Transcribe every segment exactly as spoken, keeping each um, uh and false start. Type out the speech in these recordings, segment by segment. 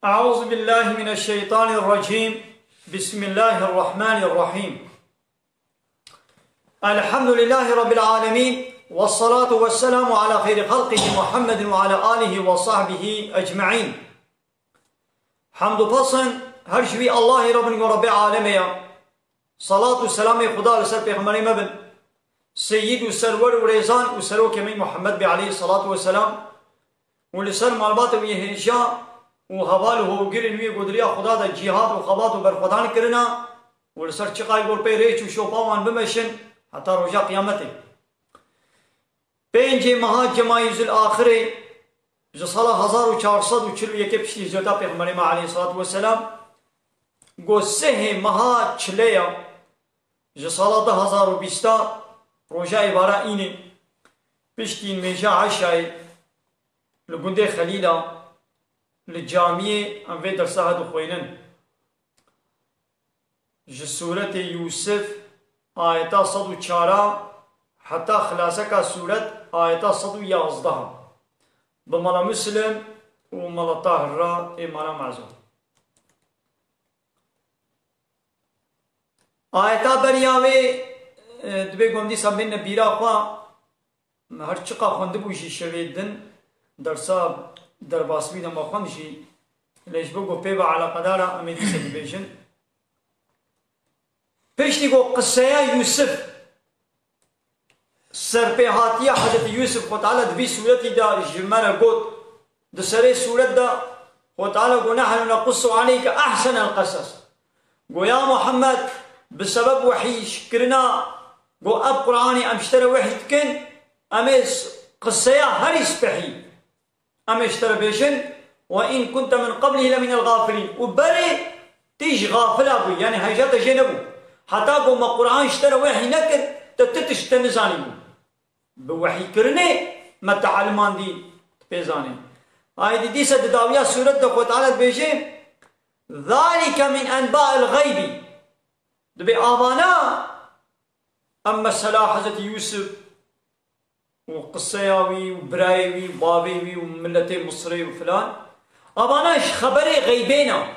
أعوذ بالله من الشيطان الرجيم. بسم الله الرحمن الرحيم. الحمد لله رب العالمين، والصلاة والسلام على خير خلقه محمد وعلى آله وصحبه أجمعين. Hemd û pesn her ji wî Allahê re bin ku Rebbê alemê ye. Salat û selamê Xuda li ser pêxemberê me bin. Seyyid û serwer û rêzan û serokê me Muhammed bê aleyhî salatu ve selam. Û li ser malbatê wî hêja û heval û hogirên wî ku di riya Xuda de cîhad û xebat û berxwedan kirina û li ser çiqayê ku li pey rêç û şopa wan bimeşin heta roja qiyametê. Pêncê meha Cemayîzul Axirê ji sala hezar û çar sed û çil û yekê piştî hicreta Pêxemberê me aleyhissalatu vesselam, ku sihê meha çilê ya, ji sala du hezar û bîsta roja êvara înê, piştî nimêja eşayê li gundê Xelîla, li camiyê em vê dersa hevdû xwînin. Ji sûretê Yûsif ayeta sed û çar a heta xilaseka sûret ayeta sed û yazdeh a. Bi mala Muslim û mala Tahir re ê mala mezin. Ayeta beriya wê, e, divê ku em dîsa bêne bîra xwe. Me her çiqa xwendibû jî şevê din dersa derbasbîna me xwend jî, lê ji bo ku pê ve eleqedar e, em ê dîsa bibêjin. Piştî ku qiseya Yûsif, serpêhatiya Hezretî Yûsif, Xwe Teala di vî sûretî de ji me re got, di serê sûret de Xwe Teala got, "Nehnu nequssu aleyke ehsenel qesas." Got, "Ya Muhammed, bi sebeb wehî kirina, got, ev Qur'anê em ji te re wehî dikin, em ê s-, qiseya herî spehî em ê ji te re bêjin, ve in kunte min qablî le minel gafilîn." Û berê tê ji gafila bû, yanî hêja te jê nebû. Heta ku me Qur'an ji te re wehî nekir, te ti tişt te nizanîbû. Bi wehîkirinê me te elimandî, tu pê zanî. Aydî dîsa di dawiya sûret de Xwe Teala dibêje, "Zalike min enbail xeybî." Dibê avana em mesela Hezretî Yûsif û qiseya wî û birayê wî û bavê wî û miletê Misirê û filan, avana ji xeberê xeybê ne.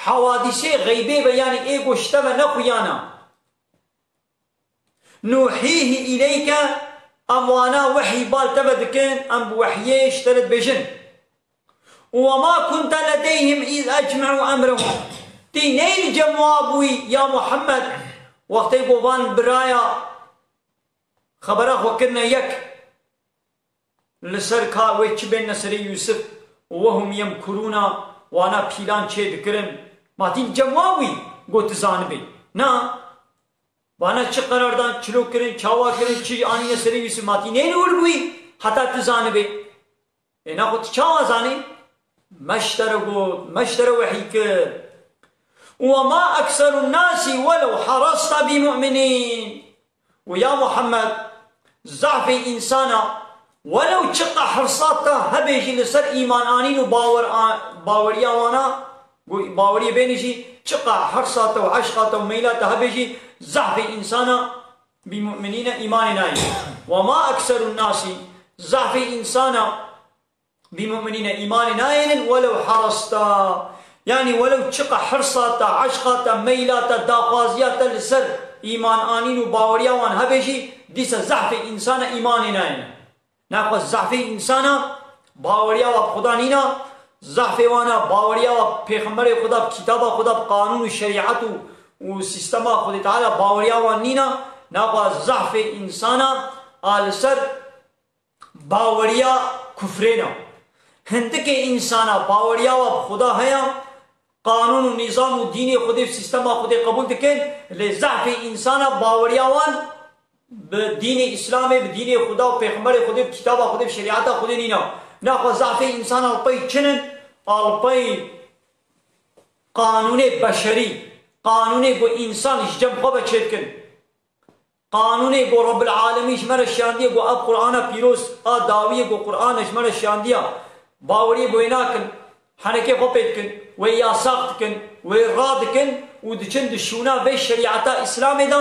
Hewadîsê xeybê ve, yanî ê ku ji te ve nexuyana. Nuhîhî îleyke, em wana wehî bal te ve dikin, em bi wehiyê ji te re dibêjin. Û we ma kunte ledeyhim îz ecme'û emrehum. Tî ney li cem wa bûyî, ya Muhammed, wextê ku van biraya xebera xwe kirine yek. Li ser ka wê çi bênine serê Yûsif, û wehum yemkurûna, wana pîlan çê dikirin. Ma tî cem wan wî got tu zanibê. Na. Bana çi qerar dan, çilo kirin, çawa kirin, çi anîne serê Yûsif, ma tî nê li wir bûyî, heta tu zanibê. Ê naxwe tu çawa zanî? Me ji te re got, me ji te re wehî kir. Û we ma ekserun nasî welew harasta bi mu'minîn. Û ya Muhammed, zehfê însana, welew çiqa hirsa te hebe jî li ser îman anîn û bawer a-, baweriya wana, ku baweriyê bênî jî, çiqa hirsa te û eşqa te û meyla te hebe jî, zehfê însana bi mu'minîne îmanê nayê. Ve ma ekserun nasî, zehfê însana bi mu'minîne îmanê nayênin, welew harasta. Yanî welew çiqa hirsa te, eşqa te, meyla te, daxwaziya te li ser îman anîn û baweriya wan hebe jî, dîsa zehfê însana îmanê nayêne. Naxwe zehfê însana baweriya wa bi Xuda nîna, zehfê wana baweriya wa bi Pêxemberê Xuda, bi kitaba Xuda, bi qanûn û şerîet û, û sîstema Xwedê Teala baweriya wan nîna, naxwe zehfê însana a li ser baweriya kufrê ne. Hindikê însana baweriya wa bi Xuda heye, qanûn û nîzam û dînê Xwedê û sîstema Xwedê qebûl dikin, lê zehfê însana baweriya wan bi dînê Îslamê, bi dînê Xuda û Pêxemberê Xwedê, bi kitaba Xwedê, bi şerîeta Xwedê nîne. Naxwe zehfê însana li pey çi ne? A li pey qanûnê beşerî, qanûnê ku însan ji cem xwe ve çêdikin. Qanûnê ku Rebbil Alemîn ji me re şiyandiye, ku ev Qur'ana pîroz a dawiyê ku Qur'an e ji me re şiyandiye, baweriyê bi wê nakin, henekê xwe pê dikin, wê yasax dikin, wê radikin û diçin di şûna vê şerîeta Îslamê de,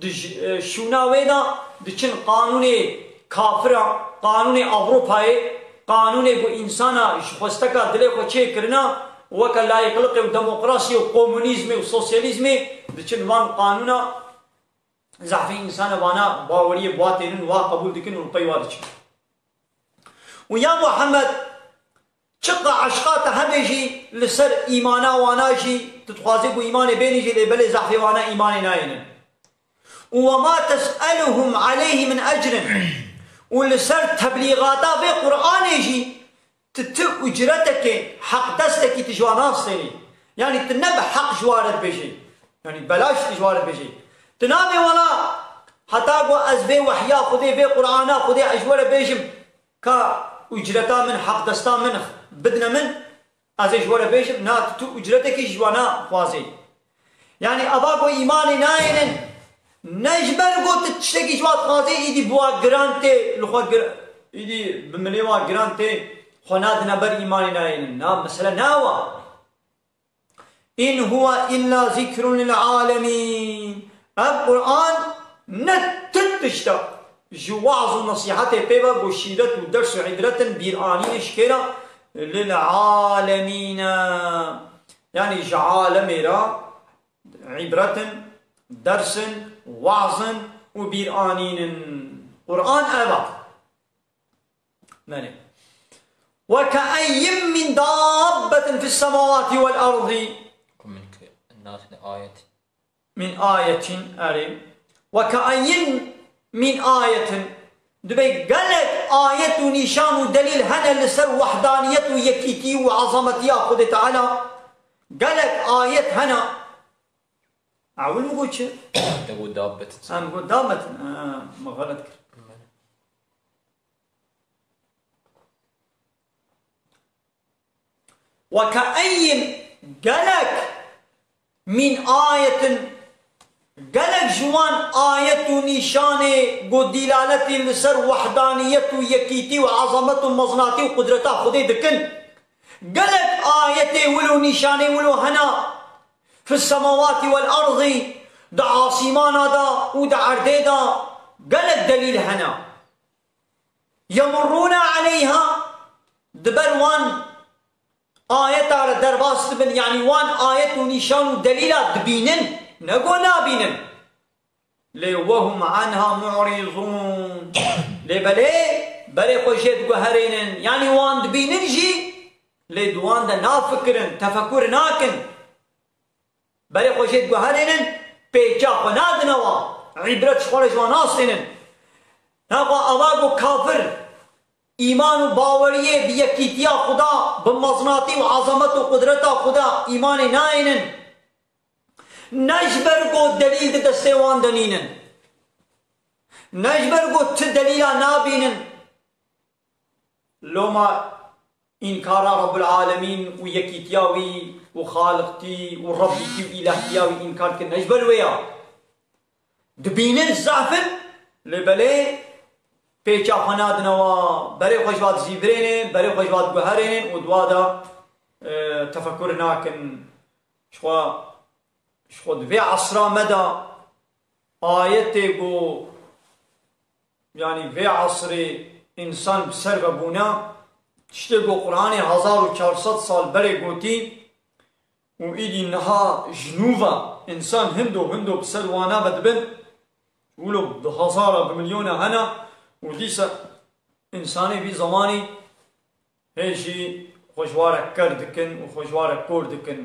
di ş-, e, şûna wê de diçin qanûnê kafira, qanûnê Ewropayê, qanûnê ku însana ji xwesteka dilê xwe çêkirina, weke layîqliqê û demokrasiyê û komunîzmê û sosyalîzmê diçin van qanûna zehfê însana vana baweriyê bi wa tênin, wa qebûl dikin û li pey wa diçin. Û ya Muhammed, çiqa eşqa te hebe jî li ser îmana wana jî, tu dixwazî ku îmanê bênî jî, lê belê zehfê wana îmanê nayênin. Û وما تسألهم عليه من أجر. Û li ser teblîxata vê Qur'anê jî tu, tu ucretekê, heqdestekî tu ji wan nastênî. Yanî tu ne bi heq ji wan re dibêjî. Yanî belaş tu ji wan re dibêjî. Tu nabê wala heta ku ez vê wehya Xwedê, vê Qur'ana Xwedê ez ji we re bêjim, ka ucreta min, heqdesta min bidine min, ez ê ji we re bêjim, na tu, tu ucretekî ji wana dixwazî. Yanî eva ku îmanê nayênin, ne ji ber ku tu tiştekî ji wa dixwazî, îdî bi wa giran tê, li xwe gir-, îdî bi milê wa giran tê, xwe nadine ber îmanê nayênin. Na, mesele ne ew e. إن هو إلا ذكر للعالمين. Ev Qur'an ne tu tişt e. Ji weaz û nesîhetê pê ve ku şîret û ders û îbret in, bîranîn ji kê re? للعالمين. Yanî ji alemê re îbret in, ders in, weaz in û bîranîn in. Qur'an ev e. Belê. وكأين من دابة في السماوات والأرض. Ku min ki nas ne ayet. من آية, erê. وكأين من آية. Dibê gelek ayet û nîşan û delîl hene li ser wehdaniyet û yekîtî û ezametiya Xwedê Teala. Gelek ayet hene. Ewil min got çi? Te got dabetin. Em got dabetin. Ha, me xelet kir. وكأين, gelek, min ayetin, gelek ji wan ayet û nîşanê ku dîlaletî li ser wehdaniyet û yekîtî û ezamet û mezinatî û qudreta Xwedê dikin. Gelek ayetê wilo, nîşanê wilo hena, fi semawatî wel erdî, di asîmana de û di erdê de gelek delîl hena. يمرون عليها, di ber wan ayeta re derbas dibin, yanî wan ayet û nîşan û delîla dibînin, ne ku nabînin. Lê وهم عنها معرضون. Lê belê berê xwe jê diguherînin, yanî wan dibînin jî, lê di wan de nafikirin, tefekur nakin. Berê xwe jê diguherînin, pêça xwe nadine wan, îbret ji xwe re ji wan nastênin. Naxwe ava ku kafir, îman û baweriyê bi yekîtiya Xuda, bi mezinatî û ezamet û qudreta Xuda îmanê nayênin. Ne ji ber ku delîl di destê wan de nînin. Ne ji ber ku ti delîla nabînin. Loma înkara Rabbul Alemîn û yekîtiya wî û xaliqtî û Rebbîtî û îlahtiya wî înkar dikin. Ne ji ber wê ya. Dibînin zehf in, lê belê pêça xwe nadine wa, berê xwe ji wa dizîvirêne, berê xwe ji wa diguherêne û di wa de, e, tefekur nakin. Ji xwe, ji xwe di vê esra me de ayetê ku, yanî vê esrê însan bi ser ve bûne, tiştê ku Qur'anê hezar û çar sed sal berê gotî û îdî niha ji nû ve însan hindo hindo bi ser wana ve dibin, wilo bi hezara, bi milyona hene û dîsa însanê vî zemanî hê jî xwe ji wa re ker dikin û xwe ji wa re kor dikin.